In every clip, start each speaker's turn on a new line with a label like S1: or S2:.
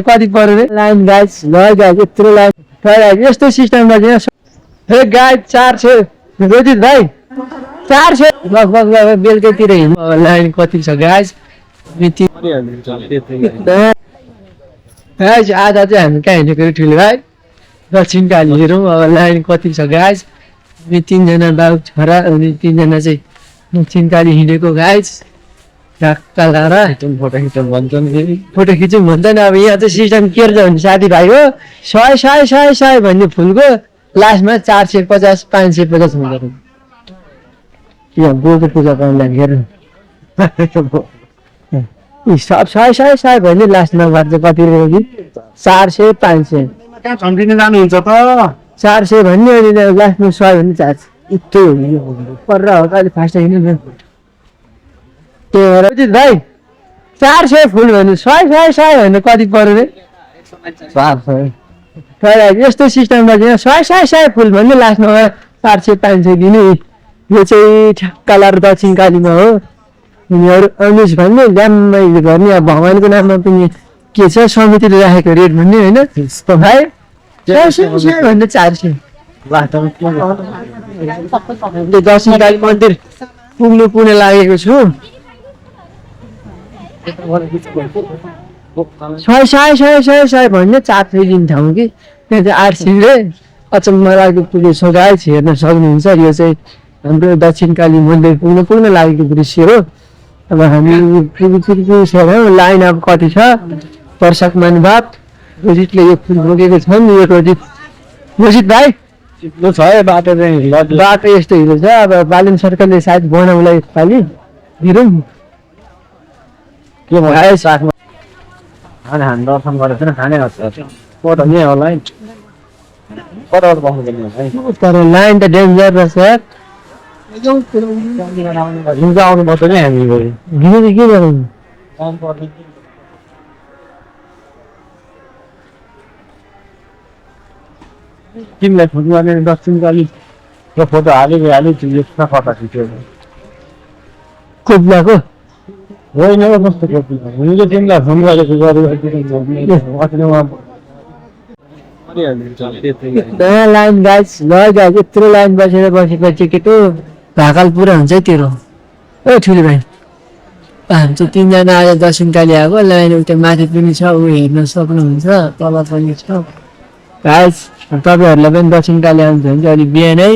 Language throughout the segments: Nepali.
S1: कति पर्यो रे लाइन गाइस ल गाइस यत्रो लाइन यस्तो सिस्टम हे गाइस 400 रोजित भाइ 400 लगभग बेलुकैतिर हिँड्नु लाइन कति छ गाइस गाइस आधा चाहिँ हामी कहाँ हिँडेको ठुलो भाइ दक्षिण काली हेरौँ अब लाइन कति छ गाइस हामी 3 जना बाबु छोरा अनि 3 जना चाहिँ दक्षिण काली हिँडेको गाइस ढाक्का लाएर फोटो खिचौँ भन्छ नि अब यहाँ चाहिँ सिस्टम के रहेछ भने साथीभाइ हो 100 भन्ने फुलको लास्टमा 450 550 हुँदो यहाँ गोको पूजा गर्नु लागि हेर्नु सब 100 भन्ने लास्टमा गर्छ कति रुपियाँ कि 400 500
S2: कहाँ छम्किने जानुहुन्छ त
S1: 400 भन्ने अनि लास्टमा 100 भन्ने चार्ज यस्तो पर हो अलि फास्ट हिँड्नु त्यही भएर भाइ 400 फुल भन्नु 100 भन्नु कति पर्यो रे 400 यस्तो सिस्टम गर्छ 100 फुल भन्ने लास्टमा 400 500 दिने यो चाहिँ ठ्याक्का लाएर दक्षिण कालीमा हो यिनीहरू अनुज भन्ने ड्याममै गर्ने अब भगवानको नाममा पनि के छ समितिले राखेको रेट भन्ने होइन भाइ 100 भन्दा 400 दक्षिण काली मन्दिर पुग्ने लागेको छु 100 भन्ने 400 दिन ठाउँ कि त्यहाँ चाहिँ 800 रे अचम्म लागेको पुगेको गाइस हेर्न सक्नुहुन्छ यो चाहिँ हाम्रो दक्षिण काली मन्दिर पुग्न लागेको दृश्य हो अब हामी पुगिसक्यौँ लाइन अब कति छ दर्शक महानुभाव रोजितले यो फुल बोकेको छ नि यो रोजित भाइ
S2: छ
S1: बाटो यस्तो हिँड्नु छ अब बालन सरकारले सायद बनाउलाई पालि हेरौँ
S2: के भयो साथमा हामी दर्शन गरेको छैन खाने फोटो नि होला है कताबाट बस्नु पर्ने
S1: तर लाइन त डेन्जर रहेछ यार
S2: आउनु पर्छ नि हामी
S1: घिने के गरौँ
S2: तिमीलाई फोन गर्ने दक्षिण काली फोटो हालेको कता खिच्यो
S1: कोब्लाको
S2: होइन कस्तो हुन्छ तिमीलाई फोन गरेको
S1: लाइन गाइस ल गाइस यत्रो लाइन बसेपछि केटो भाकाल पुरा हुन्छ है तेरो ओ ठुलो भाइ हामी चाहिँ 3 जना आज दक्षिण काली आएको लाइन उता माथि पनि छ ऊ हेर्न सक्नुहुन्छ तल पनि छ गाइस तपाईँहरूलाई पनि दक्षिण काली आउनुहुन्छ भने चाहिँ अलिक बिहानै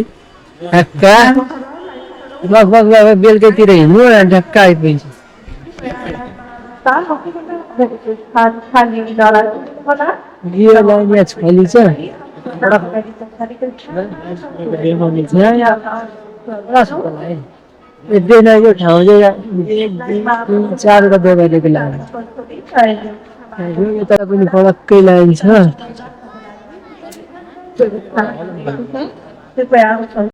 S1: ढक्का लगभग बेलुकैतिर हिँड्नु ढक्का आइपुग्छ यो लाइन यहाँ छैली छ यो ठाउँ चाहिँ 4 का बेलाको लाइन यता पनि पलक्कै लाइन छ